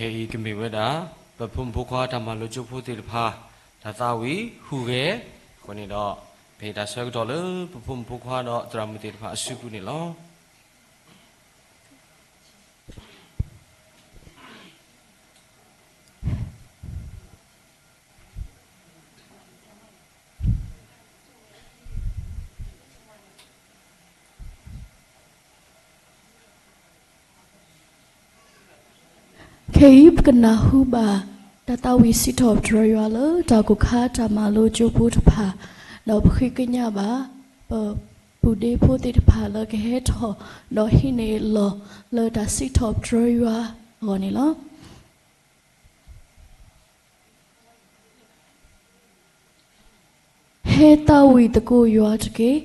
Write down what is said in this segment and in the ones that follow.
ခဲအံၤကမ့ၢ်ဝဲဒၣ် ပဖိမုၣ်ဖိခွါတၢ်မၤလိကၠိဖိသ့ၣ်တဖၣ် တၢ်သးဝံၣ်ဟူးဂဲၤအဃိန့ၣ်ဒီး, ပဟ့ၣ်တၢ်ဆၢကတီၢ်လၢပဖိမုၣ်ဖိခွါဒီးသရၣ်မုၣ်သ့ၣ်တဖၣ်အစုပူၤန့ၣ်လီၤ. ခဲအံၤပကနၢ်ဟူဘၣ် တၢ်သးဝံၣ်စံးထီၣ်ပတြၢၤယွၤလၢတၢ်ကိၢ်ခါတၢ်မၤလိကၠိဖိတဖၣ်, ဒီးပဃ့ကညးဘၣ် ပပုၢ်ဒ့ဖိသ့ၣ်တဖၣ်လၢကဟဲထီၣ် ဒီးဟံးန့ၢ်အလီၢ်လၢတၢ်စံးထီၣ်ပတြၢၤယွၤအဂီၢ်န့ၣ်လီၤ. ဟဲသးဝံၣ်သကိးယွၤတက့ၢ်.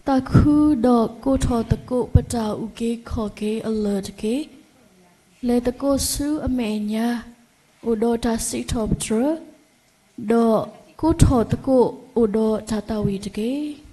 သးခုဒီးကိးထီၣ်သကိးပတၢ်အုၣ်က့ၤခီၣ်က့ၤအလၢၢ်တက့ၢ်. လဲၤသကိးဆူအမဲာ်ညါ အိၣ်ဒီးတၢ်စံးထီၣ်ပတြၢၤ, ဒီးကိးထီၣ်သကိးအိၣ်ဒီးတၢ်သးဝံၣ်တက့ၢ်.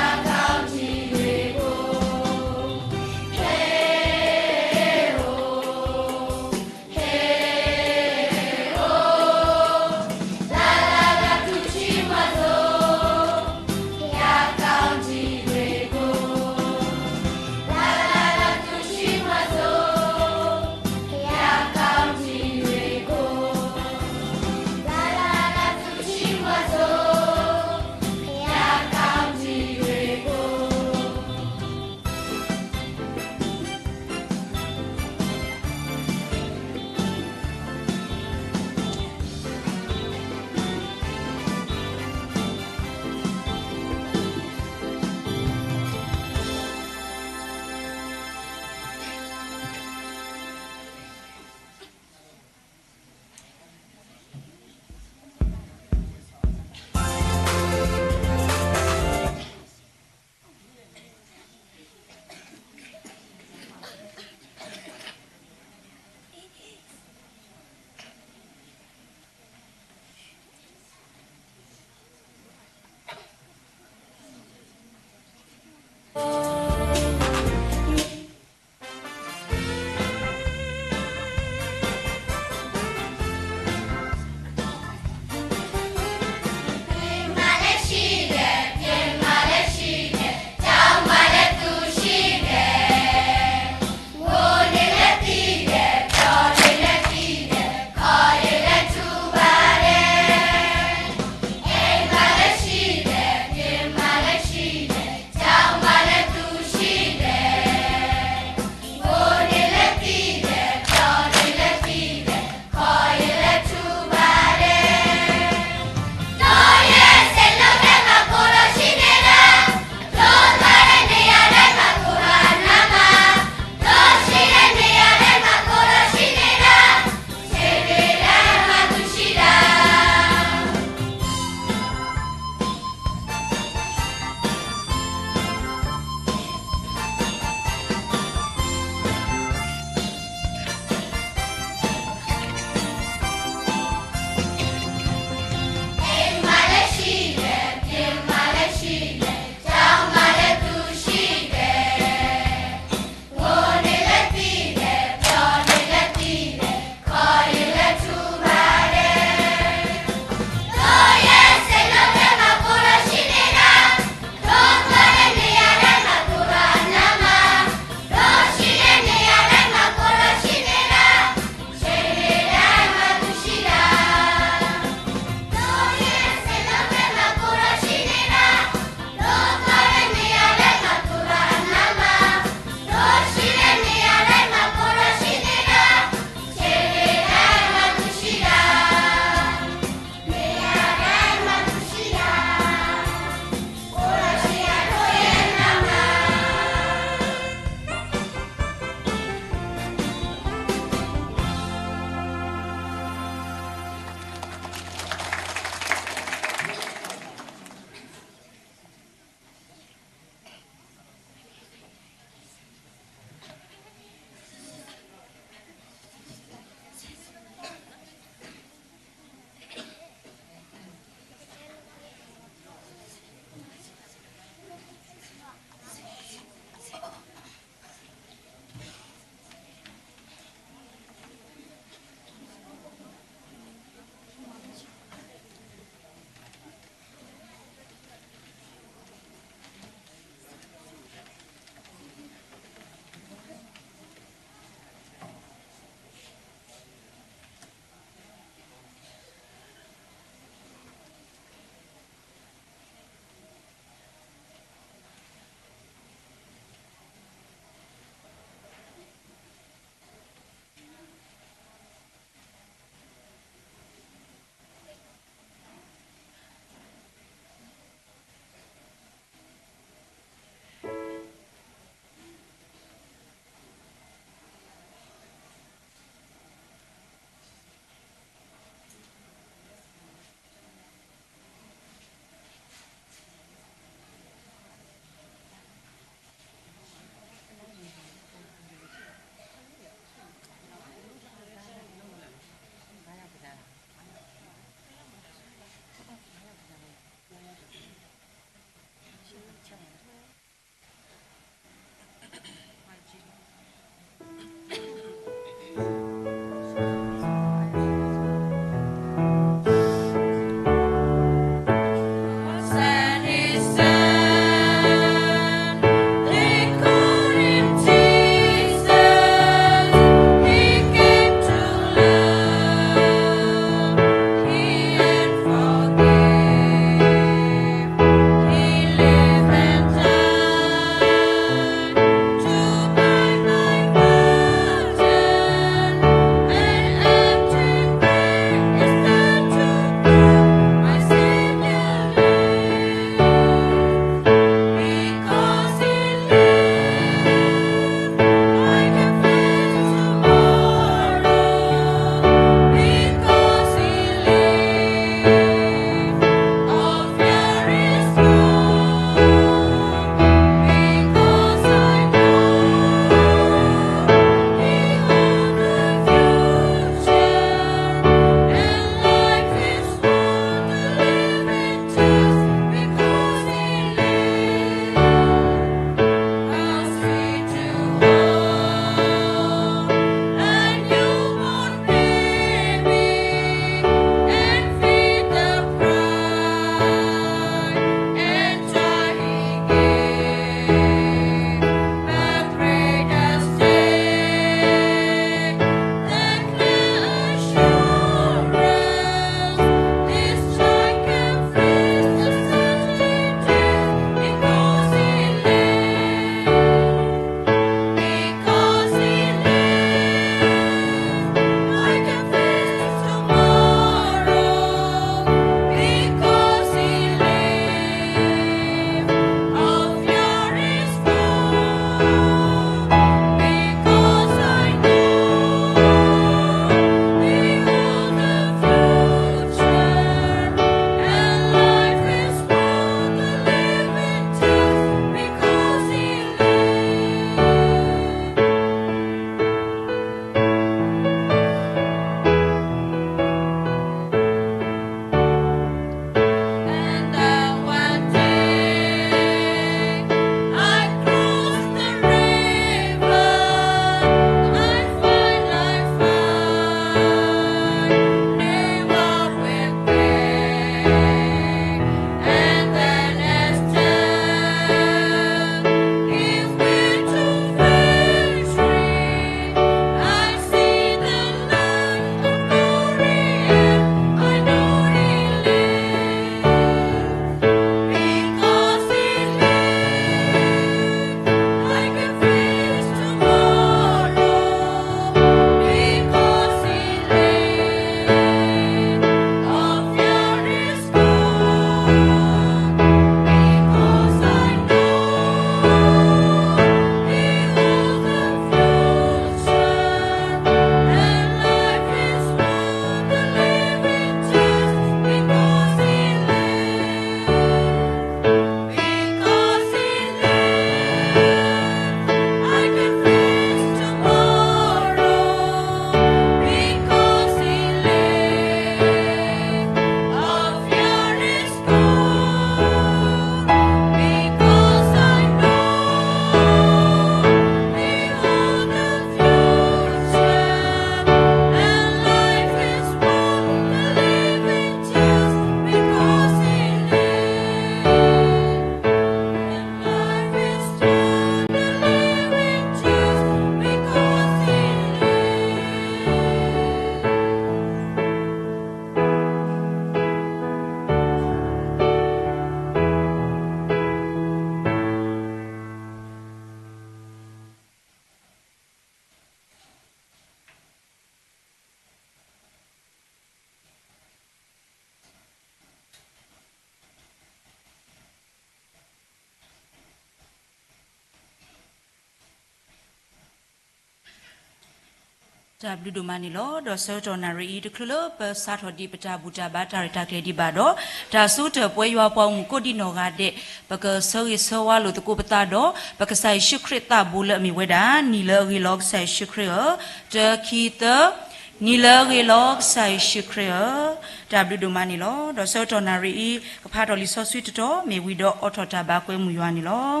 တၢ်ဘျုးဒိၣ်မးန့ၣ်လီၤ. ဒီးဆၢကတီၢ်နၣ်ရံၣ်အံၤ တချုးလၢပစးထီၣ်ဒံးပတၢ်ဘူၣ်တၢ်ဘါတၢ်ရဲၣ်တၢ်ကျဲၤဒံးဘၣ်ဒီး တၢ်စိကတၢၢ်ပဝဲယွၤပှၤမူးကိးဒံနီၢ်ဂၤဒဲး ပကဆၢဂ့ၤဆၢဝါလိာ်သကိးပသးဒီး ပကစၢ်ယ့ၣ်ၡူးခရံာ်သးဘိလၢအမ့ၢ်ဝဲဒၣ် နံၣ်လၢအဂ့ၤလီၤကစၢ်ယ့ၣ်ၡူးခရံာ်ဧၢ, တၢ ခံ သၢ, နံၣ်လၢအဂ့ၤလီၤကစၢ်ယ့ၣ်ၡူးခရံာ်ဧၢ, တၢ်ဘျုးဒိၣ်မးန့ၣ်လီၤ. ဒီးဆၢကတီၢ်နၣ်ရံၣ်အံၤ ကဖးထီၣ်လံာ်စီဆှံတတီၤ မ့ၢ်ဝံၤဒီးအိးထီၣ်တၢ်ဘါကွဲမုာ်ယွၤန့ၣ်လီၤ. လံာ်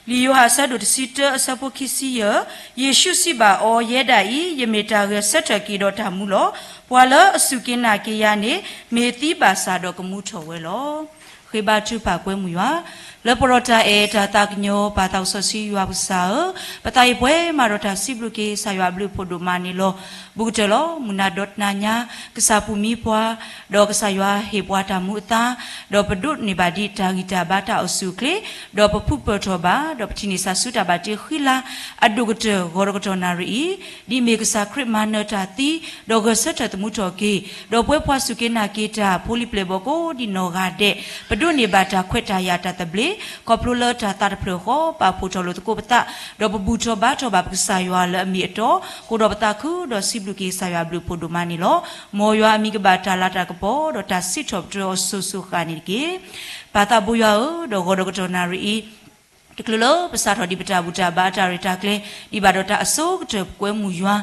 ယိၤဟၣ်အဆၢဒိၣ်တဆံတၢအဆၢဖိခံဆံယဲၢ်, ယ့ၣ်ၡူးစံးဘၣ်အီၤ, ယဲဒၣ်အံၤ ယမ့ၢ်တၢ်ဂဲၤဆၢထၢၣ်က့ၤဒီးတၢ်မူလီၤ. ပှၤလၢအစူၢ်က့ၤနာ်က့ၤယၤန့ၣ် မ့ၢ်သံဘၣ်ဆၣ်ဒီးကမူထီၣ်ဝဲလီၤ. ဃ့ဘါထုကဖၣ်ကွဲမုာ်ယွၤ လၢပှၤဒီးတၢ်အဲၣ်တၢ်သးကညီၤ ပၢ်သးစီဆှံယွၤပကစၢ်ဧၢ, ပသးအံၤပှဲၤမးဒီးတၢ်စံးဘျုးက့ၤ ကစၢ်ယွၤအဘျုးအဖှိၣ်ဒိၣ်မးန့ၣ်လီၤ. ဘူးကတၢၢ်လီၤ. မုၢ်နၤဒီးတနၤညါ ကစၢ်ပူၤမံပှၤ ဒီးကစၢ်ယွၤဟ့ၣ်ပှၤတၢ်မူအသါ, ဒီးပဒိးန့ၢ်ဘၣ်ဒံးတၢ်ဂံၢ်တၢ်ဘါတၢ်အိၣ်ဆူၣ်အိၣ်ချ့, ဒီးပဖုပၢၢ်ထီၣ်ဘၣ်, ဒီးပထံၣ်န့ၢ်ဆူတၢ်ဘၣ်တ့ဃံလၤ အဒိၣ်ကတၢၢ် ဂီၤဒီးကတီၢ်နၣ်ရံၣ်အံၤ, ဒ်မ့ၢ်ကစၢ်ခရံာ်မၤနၢၤတၢ်သံ, ဒီးဂဲၤဆၢထၢၣ်သမူထီၣ်က့ၤ, ဒီးပဝဲပှၤစူၢ်က့ၤနာ်က့ၤတၢ်ဖိလံၤပျဲၢ်ဘီၣ်ကိးဒံနီၢ်ဂၤဒဲး, ပဒိးန့ၢ်ဘၣ်တၢ်ခွဲးတၢ်ယာ်တၢ်သဘျ့, ခီဖျိလၢတၢ်သးတဖျၢၣ်ဃီ ပာ်ဖှိၣ်ထီၣ်လိာ်သကိးပသး, ဒီးပဘူၣ်ထီၣ်ဘါထီၣ်ဘၣ်ပကစၢ်ယွၤလၢအမ့ၢ်အတီ, ဃိဒီးပသးခုဒီးစံးဘျုးက့ၤကစၢ်ယွၤအဘျုးအဖှိၣ်ဒိၣ်မးန့ၣ်လီၤ. မ်ယွၤအမံၤကဘၣ်တၢ်လၤတၢ်ကပီၤ ဒီးတၢ်စံးထီၣ်ပတြၢၤအီၤစိၤစိၤဃၣ်န့ၣ်တက့ၢ်. ပၢ်သးဘိယွၤဧၢ, ဒီးဂီၤဒီးကတီၢ်နၣ်ရံၣ်အံၤ, တချုးလၢပစးထီၣ်ဒံးပတၢ်ဘူၣ်တၢ်ဘါတၢ်ရဲၣ်တၢ်ကျဲၤ ဒံးဘၣ်ဒီးတၢ်အစိကတၢၢ်ကွဲမုာ်ယွၤ,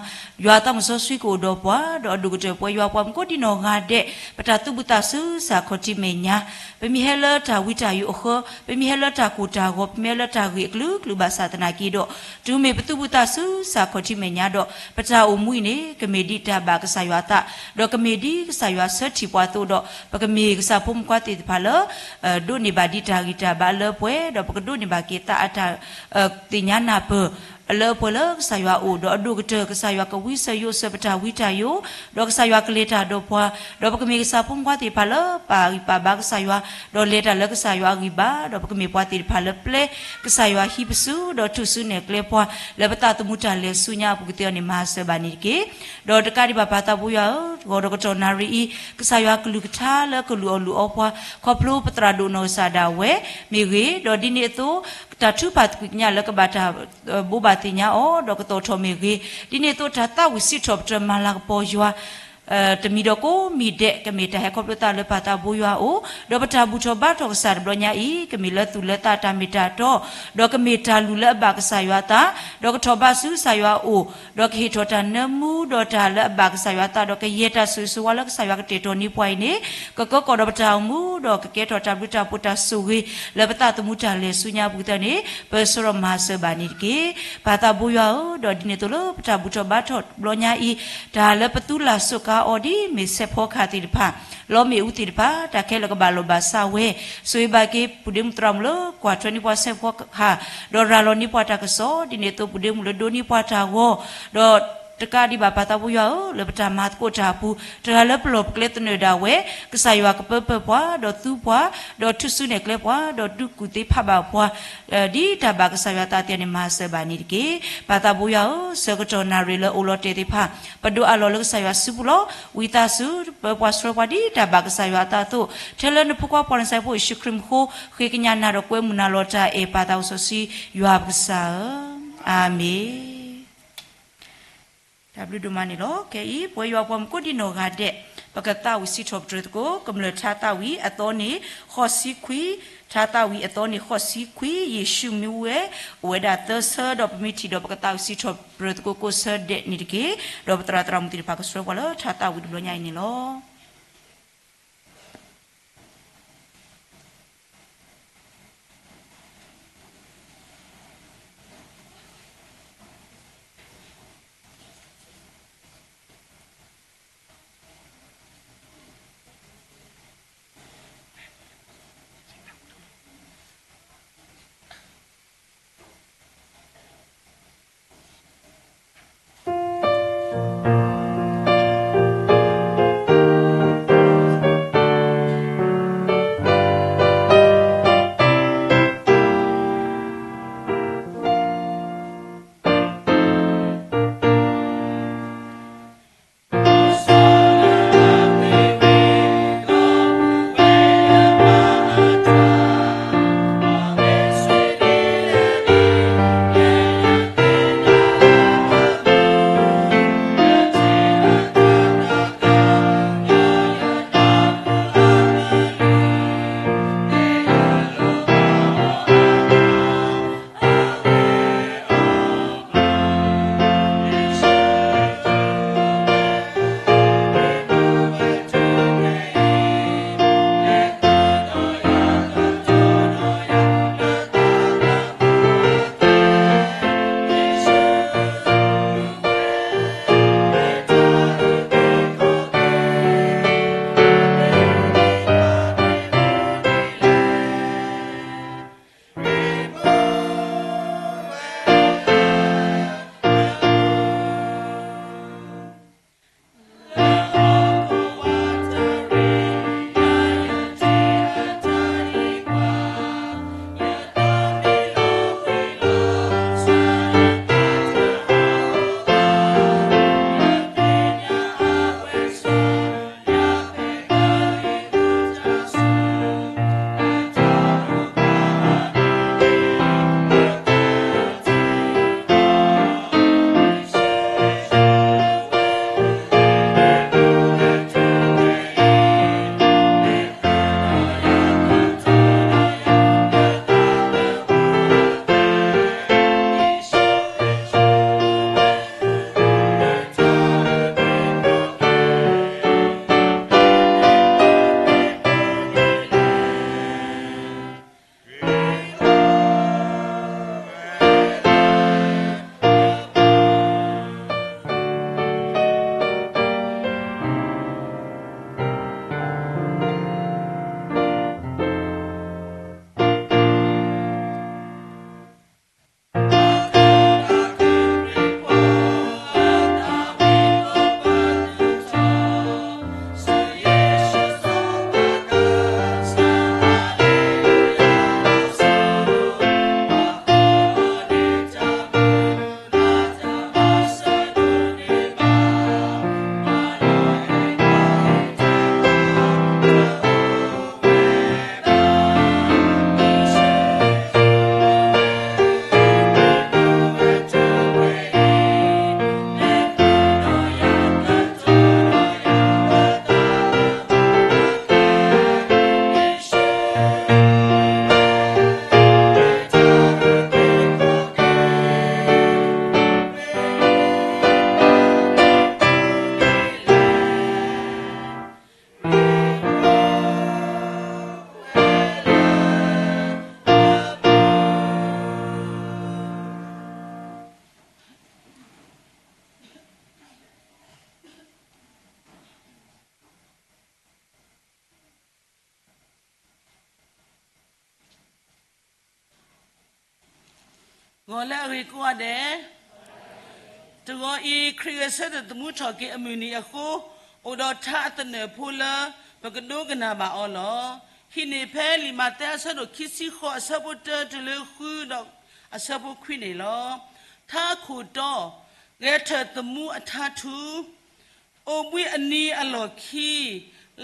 ယွၤသးစီဆှံကအိၣ်ဒီးပှၤ, ဒီးအဒိၣ်ကတၢၢ်ပဝဲယွၤပှၤမူးကိးဒံနီၢ်ဂၤဒဲး, ပတၢ်သူၣ်ဘံၣ်သးစူၤစ့ၢ်ကီးခီၣ်ထံးမဲာ်ညါ, ပမ့ၢ်ဟဲလၢတၢ်ဝံတၢ်ယိးအဃၢ, ပမ့ၢ်ဟဲလၢတၢ်ကိၢ်တၢ်ဂီၤ, ပမ့ၢ်ဟဲလၢတၢ်ဂ့ၢ်အကလုာ်ကလုာ်ဘၣ်ဆၣ်သနာ်က့ဒီး, တုၤမ့ၢ်ပသူၣ်ဘံၣ်သးစူၤစ့ၢ်ကီးခီၣ်ထံးမဲာ်ညါဒီး, ပတၢ်အိၣ်မူအံၤန့ၣ် ကမ့ၢ်ဒ်တၢ်ဘၣ်ကစၢ်ယွၤအသး, ဒီးကမ့ၢ်ဒ်ကစၢ်ယွၤဆၢထံၣ်ပှၤအသိးဒီး, ပကမ့ၢ်ကစၢ်ဖိမုၣ်ဖိခွါသ့ၣ်တဖၣ်လၢ ဒိးန့ၢ်ဘၣ်ဒံးတၢ်ဂံၢ်တၢ်ဘါအလၢအပှဲၤ, ဒီးပကဒိးန့ၢ်ဘၣ်က့ၤသးအတၢ် သ့ၣ်ညါနၢ်ပၢၢ် အလၢအပှဲၤလၢကစၢ်ယွၤအအိၣ်, ဒီးအဒိၣ်ကတၢၢ်ကစၢ်ယွၤကဝံစၢၤယိးစၢၤပတၢ်ဝံတၢ်ယိး, ဒီးကစၢ်ယွၤကလဲၤတၢ်ဒီးပှၤ, ဒီးပကမ့ၢ်ကစၢ်ဖိမုၣ်ဖိခွါသ့ၣ်တဖၣ်လၢပာ်ဂံၢ်ပာ်ဘါကစၢ်ယွၤ, ဒီးလဲၤတၢ်လၢကစၢ်ယွၤအဂံၢ်ဘါ, ဒီးပကမ့ၢ်ပှၤသ့ၣ်တဖၣ်လၢပျဲကစၢ်ယွၤဟံးပစု, ဒီးထူၣ်စုနဲၣ်ကျဲပှၤ လၢပသးသမူတၢ်လဲၤဆူညါအပူၤကသ့အီၤန့ၣ် မၤစၢၤဘၣ်န့ၣ်တက့ၢ်. ဒီးတကးဒံးဘၣ်ပၢ်သးဘိယွၤဧၢ, ဂီၤဒီးကတီၢ်နၣ်ရံၣ်အံၤ ကစၢ်ယွၤကလုၢ်ကထါလၢကလူးအီၣ်လူးအီပှၤ, ခီဖျိပသရၣ်ဒိၣ်နီၢ်ကစၢ်ဒၣ်ဝဲမ့ၢ်ဂ့ၤ, ဒီးဒ်န့ၣ်အသိး တၢ်ထုကဖၣ်သကွံာ်ကညးလၢကဘၣ်တၢ် ဘိးဘၣ်သ့ၣ်ညါအီၤ ဒီးကသီၣ်ထီၣ်မ့ၢ်ဂ့ၤ, ဒ်န့ၣ်အသိးတၢ်သးဝံၣ်စံးထီၣ်ပတြၢၤမၤလၤကပီၤယွၤ တမံၤဒီးကိးမံၤဒဲး ကမ့ၢ်တၢ်ဟဲခီဖျိသးလၢပၢ်သးဘိယွၤအအိၣ်, ဒီးပတၢ်ဘူၣ်ထီၣ်ဘါထီၣ်ကစၢ်တဘျီညါအံၤ ကမ့ၢ်လၢသူၣ်လၢသးတၢ်မ့ၢ်တၢ်တီ, ဒီးကမ့ၢ်တၢ်လုၢ်လၢအဘၣ်ကစၢ်ယွၤအသး, ဒီးကထီၣ်ဘးဆူကစၢ်ယွၤအအိၣ်, ဒီးကဟ့ၣ်ထီၣ်တၢ်နၢမူဒီးတၢ်လၢအဘၣ်ကစၢ်ယွၤအသး, ဒီးကယဲၢ်တၢ်ဆိၣ်ဂ့ၤဆိၣ်ဝါလၢကစၢ်ယွၤကတဲာ်တီၤန့ၢ်ပှၤအံၤန့ၣ်, ကကၢကီၢ်ဒီးပတၢ်အိၣ်မူ, ဒီးကကဲထီၣ်တၢ်ဘျုးတၢ်ဖှိၣ်တၢ်ဆိၣ်ဂ့ၤ လၢပသးသမူတၢ်လဲၤဆူညါအပူၤကသ့န့ၣ် ပဆၢဒီးမၤစၢၤဘၣ်န့ၣ်တက့ၢ်. ပၢ်သးဘိယွၤဧၢ, ဒီးဒ်န့ၣ်အသိးလၢပတၢ်ဘူၣ်ထီၣ်ဘါထီၣ်တဘျီညါအံၤ, တၢ်လၢပသူလၢ်စိးကါအီၤဒ်မ့ၢ်စဲးဖီကဟၣ်သ့ၣ်တဖၣ်, လီမ့ၣ်အူသ့ၣ်တဖၣ်, တၢ်ခဲလၢာ်ကဘၣ်လိာ်ဘၣ်စးဝဲ, ဆိၣ်ဂ့ၤဘၣ်က့ၤ ပုၢ်ဒ့မုၣ်သရၣ်မုၣ်လၢကွၢ်ထွဲန့ၢ်ပှၤစဲးဖီကဟၣ်, ဒီးရၤလီၤန့ၢ်ပှၤတၢ်ကစီၣ်, ဒ်န့ၣ်အသိးပုၢ်ဒ့မုၣ်လၢဒိးန့ၢ်ပှၤတၢ်ဂီၤ, ဒီးတကးဒံးဘၣ်ပၢ်သးဘိယွၤဧၢ, လၢပတၢ်မၤသကိးတၢ်အပူၤ, တၢ်လၢပလီၢ်ပကျဲသနၢၣ်ဒၣ်ဝဲ, ကစၢ်ယွၤကပၢပၢပှၤ, ဒီးသူပှၤ, ဒီးထူၣ်စုနဲၣ်ကျဲပှၤ, ဒီးဒုးကူၣ်သ့ဖးဘၣ်ပှၤ ဒ်တၢ်ဘၣ်ကစၢ်ယွၤအသးသ့န့ၣ် မၤစၢၤဘၣ်န့ၣ်တက့ၢ်. ပၢ်သးဘိယွၤဧၢ, ဆၢကတီၢ်နၣ်ရံၣ်လၢအိၣ်လီၤတဲာ်သ့ၣ်တဖၣ်, ပဒိးအးလီၤလၢကစၢ်ယွၤစုပူၤလီၤ. ဝံသးစူၤ ပၢပှၤဆှၢပှၤဒ်တၢ်ဘၣ်ကစၢ်ယွၤအသးအသိး, ထဲလၢနဖိခွါပှၤနစၤဖိယ့ၣ်ၡူးခရံာ်မူခိၣ်, ဃ့ကညးနၤဒီးကွဲမုာ်နၤလီၤတၢ်အဲၣ်ပၢ်သးစီဆှံယွၤပကစၢ်ဧၢ, အၤမ့ၣ်. တၢ်ဘျုးဒိၣ်မးန့ၣ်လီၤ. ခဲအံၤ ပဝဲယွၤပှၤမူးကိးဒံနီၢ်ဂၤဒဲး, ပကသးဝံၣ်စံးထီၣ်ပတြၢၤသကိး ကမျၢၢ်ထါသးဝံၣ်အသီန့ၣ် ဃိးဆံခွံ, ထါသးဝံၣ်အသီန့ၣ် ဃိးဆံခွံ, ယ့ၣ်ၡူးမံဝဲ, အိၣ်ဝဲဒၣ်သၢဆၢ, ဒီးပမ့ၢ်ထံၣ်ဒီးပကသးဝံၣ်စံးထီၣ်ပတြၢၤသကိးကိးဆၢဒဲးန့ၣ်တက့ၢ်. ဒီးပသရၣ်သရၣ်မုၣ်သ့ၣ်တဖၣ်ကဆှၢပှၤလၢထါသးဝံၣ်တဘျီညါအံၤန့ၣ်လီၤ. ဂီၤလၢအဂ့ၤကိးဂၤဒဲး, တဂီၤအံၤ ခရံာ်ဂဲၤဆၢထၢၣ်သမူထီၣ်က့ၤအမုၢ်နံၤအဃိ, အိၣ်ဒီးထါအသနၢၣ်ဖိလၢ ပကဒိကနၣ်ဘၣ်အီၤလီၤ. ဟံးန့ၢ်ဖဲလံာ်မးသဲအဆၢဒိၣ်ခံဆံဃိး အဆၢဖိတၢတုၤလၢဃုဒီးအဆၢဖိခွံန့ၣ်လီၤ. ထါခိၣ်တီ, ဂဲၤထၢၣ်သမူအထါထူ အိၣ်ဘှံးအနံၤအလီၢ်ခံ,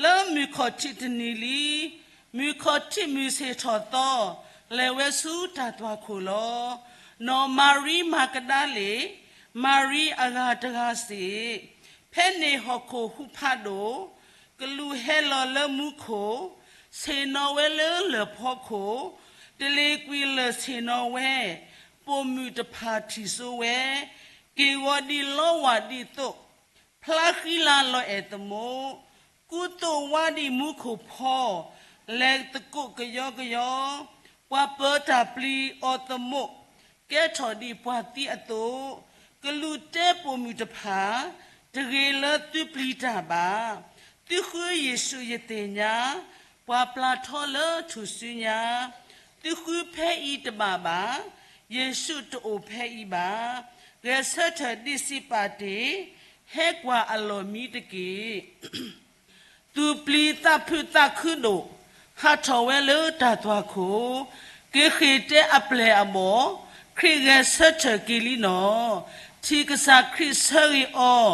လၢမုၢ်ခီၣ်ထံးတနံၤလံ, မုၢ်ခီၣ်ထံးမုၢ်ဆ့ၣ်ထီၣ်သီ, လဲၤဝဲဆူတၢ်သွၣ်ခိၣ်လီၤ. နီၢ်မၤရံမၤကဒၤလ့ၣ်, မၤရံအဂၤတဂၤစ့ၢ်, ဖဲန့ၣ်ဟီၣ်ခိၣ်ဟူးဖးဒိၣ်, ကလူးဟဲလီၤလၢမူခိၣ်, ဆ့ၣ်နီၤဝဲလၢလၢၢ်ဖီခိၣ်, တလ့ၤကွံာ်လၢၢ်ဆ့ၣ်နီၤဝဲ, ပိာ်မုၣ်တဖၣ်ထံၣ်စိဝဲ, က့ၢ်ဂီၤဒ်လီဝၢ်ဒ်သိး ဖျါဃံလၤလီၤအဲၣ်သမူ, ကူသိးဝါဒ်မူခိၣ်ဖီ, လဲၤသကိးကယီကယီ, ပှၤပၢၤတၢ်ပျံၤအီၤသမူ, ကဲထီၣ်ဒ်ပှၤသံအသိး, ကလူးတဲပိာ်မုၣ်တဖၣ်, တဂ့ၤလၢသုပျံၤတၢ်ဘၣ်, သုဃုယ့ၣ်ၡူးယသ့ၣ်ညါ, ပှၤပျၢ်ထီလၢထူၣ်စုညါ, သုဃုဖဲအံၤတဘၣ်ဘၣ်, ယ့ၣ်ၡူးတအိၣ်ဖဲအံၤဘၣ်, ဂဲၤဆၢထၢၣ်ဒ်စံးပာ်တ့ၢ်, ဟဲကွၢ်အလီၢ်မံတက့ၢ်. သူၣ်ပျံၤသးဖုးသးခုဒိၣ်, ဟးထီၣ်ဝဲလၢတၢ်သွၣ်ခိၣ်, က့ၤဃ့ၢ်တဲအပျဲၢ်အဘီၣ်, ခရံာ်ဂဲၤဆၢထၢၣ်က့ၤလံနီၢ်, ထံၣ်ကစၢ်ခရံာ်ဆၢဂ့ၤအီၤ,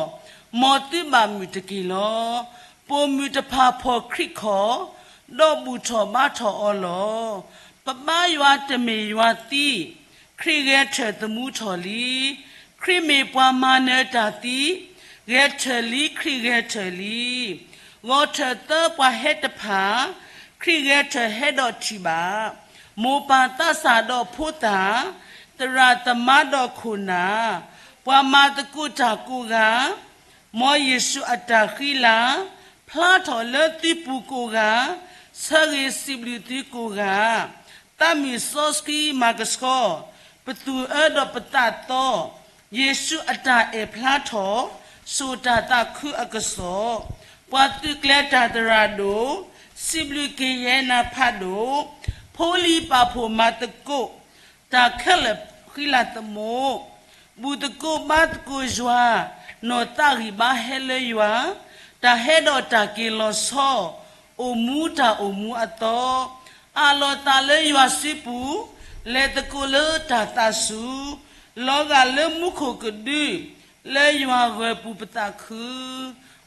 မ်သုဘၣ်မုာ်တက့ၢ်လီၤ. ပိာ်မုၣ်တဖၣ်ဖီၣ်ခရံာ်ခီၣ်, ဒီးဘူၣ်ထီၣ်ဘါထီၣ်အီၤလီၤ. ပဘါယွၤတမ့ၢ်ယွၤသံ, ခရံာ်ဂဲၤထၢၣ်သမူထီၣ်လံ. ခရံာ်မ့ၢ်ပှၤမၤနၢၤတၢ်သံ, ဂဲၤထၢၣ်လံခရံာ်ဂဲၤထၢၣ်လံ. ဂီၤထၢၣ်သၢပှၤဟဲတဖၣ်, ခရံာ်ဂဲၤထၢၣ်ဟဲဒီးထံၣ်ဘၣ်. မိၢ်ပၢ်သးစၢ်ဒီးဖိသၣ်, သရၣ်သမါဒီးခိၣ်နၢ်, ပှၤမၤသကိးတၢ်ကိးဂၤ, မ်ယ့ၣ်ၡူးအတၢ်ဃံလၤ, ဖျါထီၣ်လၢသုပူၤကိးဂၤ, ဆၢဂ့ၤစံးဘျုးသုကိးဂၤ, သးမုၢ်စီဆှံမၤကဆှီ, ပသူၣ်အၢဒီးပသးသီ, ယ့ၣ်ၡူးအတၢ်အဲၣ်ဖျါထီၣ်, စိာ်တၢ်သးခုအကစီၣ်, ပှၤသုးကျဲၤတၢ်သရၣ်ဒိၣ်, စံးဘျုးက့ၤယဲနၤဖးဒိၣ်, ဖိလံၤပာ်ဖှိၣ်မၤသကိး, တၢ်ခဲလၢာ်ဃံလၤသမူ, ဘူၣ်သကိးဘါသကိးယွၤ, နီၢ်သးဂံၢ်ဘါဟဲလၢယွၤ, တၢ်ဟဲဒီးတၢ်က့ၤလီၤဆီ, အိၣ်မူတၢ်အိၣ်မူအသီ, အးလီၤသးလၢယွၤစုပူၤ, လဲၤသကိးလၢတၢ်သးစူၤ, လီၤဂာ်လၢမူခိၣ်ကဒု, လၢယွၤဂၢၤပူၤပသးခု,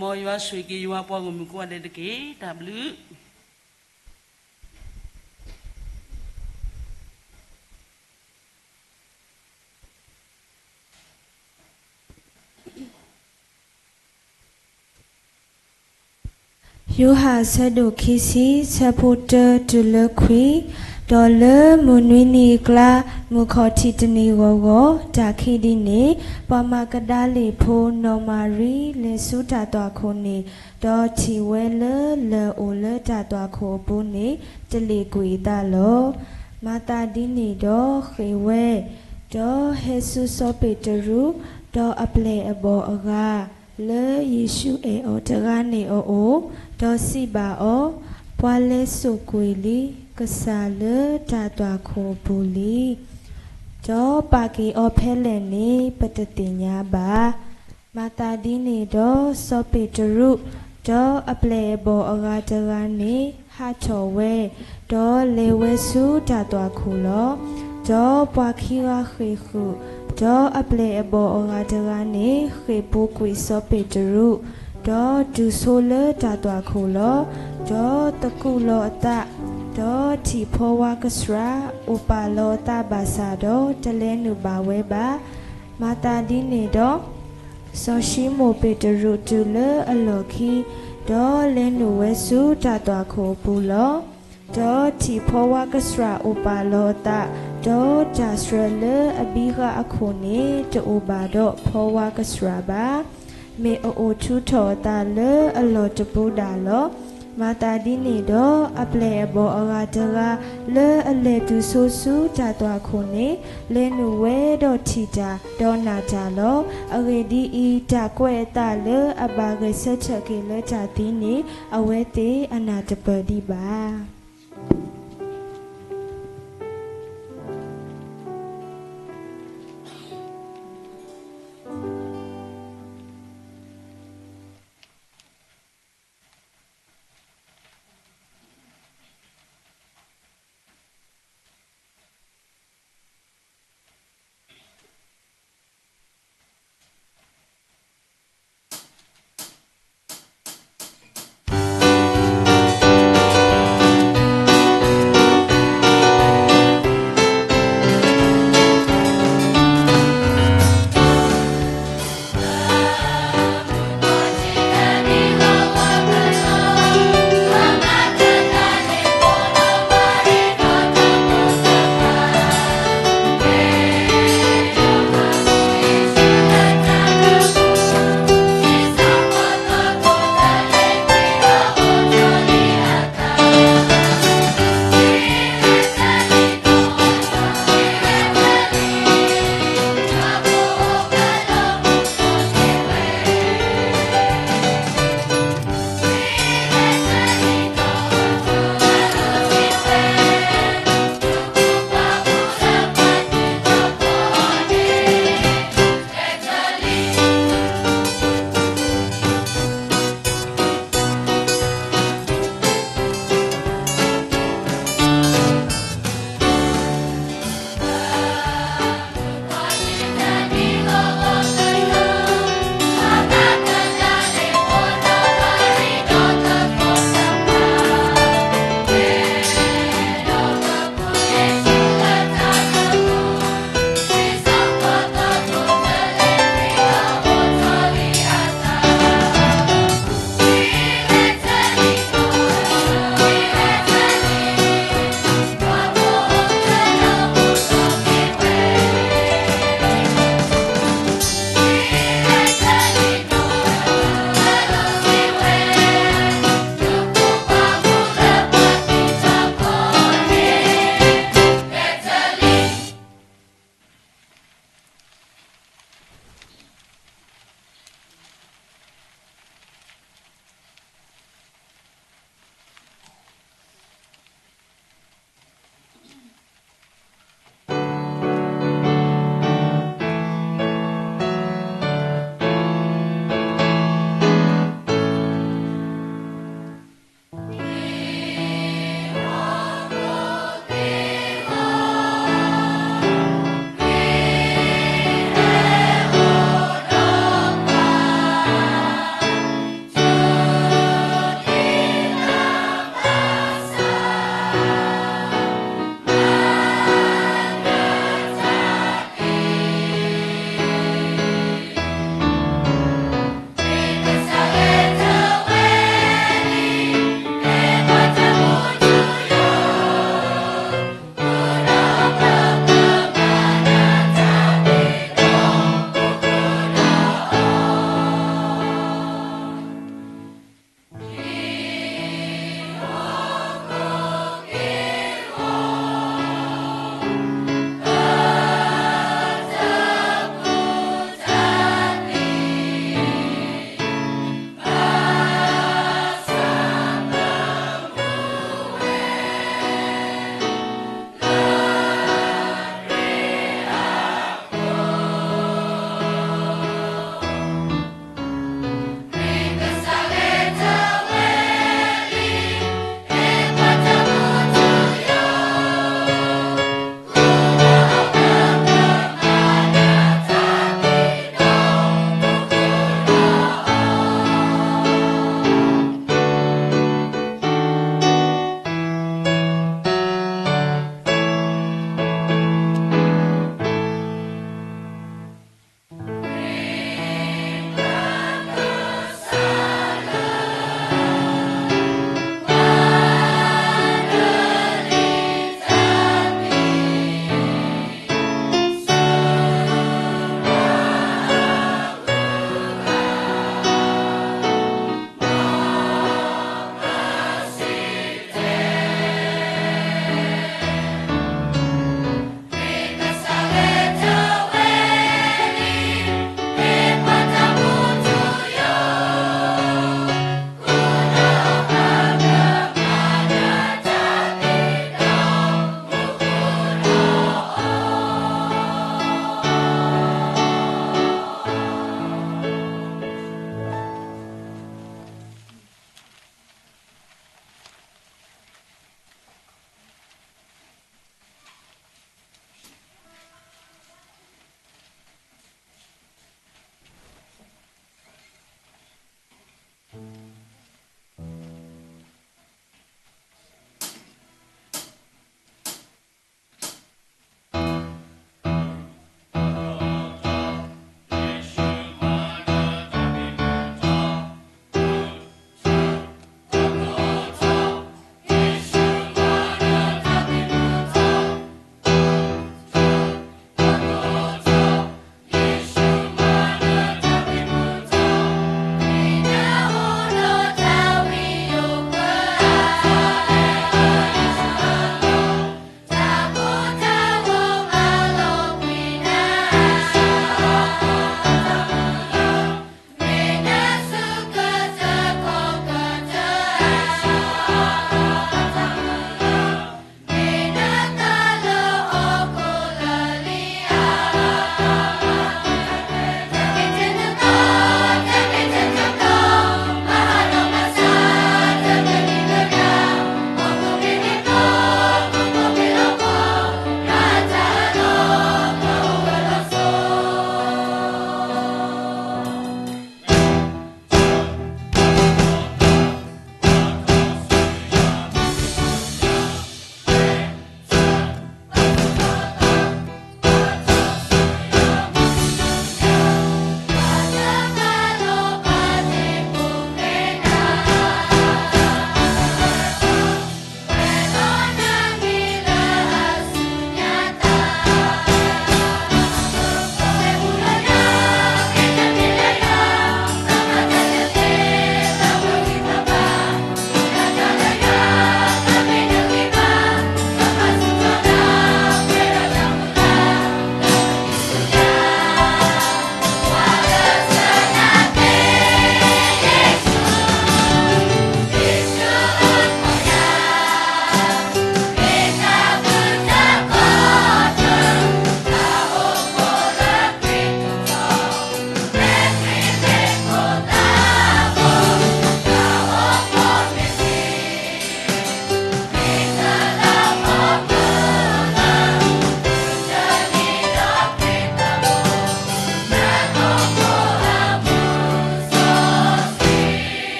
မ်ယွၤဆိၣ်ဂ့ၤက့ၤယွၤပှၤဂီၢ်မုၢ်ကိးဂၤဒဲးတက့ၢ်. တၢ်ဘျုး ယိၤဟၣ်အဆၢဒိၣ်ခံဆံ ဆၢဖိတၢတုၤလၢခွံ, ဒီးလၢမုၢ်နွံနံၤအကျါ, မုၢ်ခီၣ်ထံးတနံၤဂီၤဂီၤ, တၢ်ခံဒ်န့ၣ်, ပှၤမၤကဒၤလ့ၣ်ဖိနီၢ်မၤရံ လဲၤဆူတၢ်သွၣ်ခိၣ်န့ၣ်, ဒီးထံၣ်ဝဲလၢလၢၢ်အိၣ်လၢတၢ်သွၣ်ခိၣ်အပူၤန့ၣ်, တလ့ၣ်ကွံာ်အသးလီၤ. မၤသးဒ်န့ၣ်ဒီးဃ့ၢ်ဝဲ, ဒီးဟဲဆူစီၤပ့းတရူး, ဒီးအပျဲၢ်အဘီၣ်အဂၤ, လၢယ့ၣ်ၡူးအဲၣ်အီၤတဂၤန့ၣ်အအိၣ်, ဒီးစံးဘၣ်အီၤ, ပှၤလဲၤစိာ်ကွံာ်လံကစၢ်လၢတၢ်သွၣ်ခိၣ်အပူၤလံ. ဒီးပာ်က့ၤအီၤဖဲလဲၣ်န့ၣ် ပတသ့ၣ်ညါဘၣ်. မၤသးဒ်န့ၣ်ဒီးစီၤပ့းတရူး, ဒီးအပျဲၢ်အဘီၣ်အဂၤတဂၤန့ၣ် ဟးထီၣ်ဝဲ, ဒီးလဲၤဝဲဆူတၢ်သွၣ်ခိၣ်လီၤ. ဒီးပှၤခံဂၤဃ့ၢ်ဃုာ်, ဒီးအပျဲၢ်အဘီၣ်အဂၤတဂၤန့ၣ် ဃ့ၢ်ပူၤကွံာ်စီၤပ့းတရူး, ဒီးတုၤဆိလၢတၢ်သွၣ်ခိၣ်လီၤ. ဒီးသကူးလီၤအသး, ဒီးထံၣ်ဖီဝါကစှၤ, အိၣ်ပာ်လီၤအသးဘၣ်ဆၣ်ဒီး တလဲၤနုာ်ဘၣ်ဝဲဘၣ်. မၤသးဒ်န့ၣ်ဒီး စီၤၡံမိၣ်ပ့းတရူးတုၤလၢအလီၢ်ခံ, ဒီးလဲၤနုာ်ဝဲဆူတၢ်သွၣ်ခိၣ်အပူၤလီၤ. ဒီးထံၣ်ဖီဝါကစှၤအိၣ်ပာ်လီၤအသး, ဒီးတၢ်စှၤလၢအဘံဃာ်အခိၣ်န့ၣ် တအိၣ်ဘၣ်ဒီးဖီဝါကစှၤဘၣ်. မ့ၢ်အအိၣ်ထူးထီၣ်အသးလၢအလီၢ်တပူၤဒၣ်လီၤ. မၤသးဒ်န့ၣ်ဒီး အပျဲၢ်အဘီၣ်အဂၤတဂၤ လၢအလဲၤတုၤဆိဆူတၢ်သွၣ်ခိၣ်န့ၣ် လဲၤနုာ်ဝဲဒီးထံၣ်တၢ်, ဒီးနာ်တၢ်လီၤ. အဂ့ၢ်ဒ်အံၤ, တၢ်ကွဲးအသးလၢအဘၣ်ဂဲၤဆၢထၢၣ်က့ၤလၢတၢ်သံန့ၣ် အဝဲသ့ၣ်အနၢ်တပၢၢ်ဒံးဘၣ်.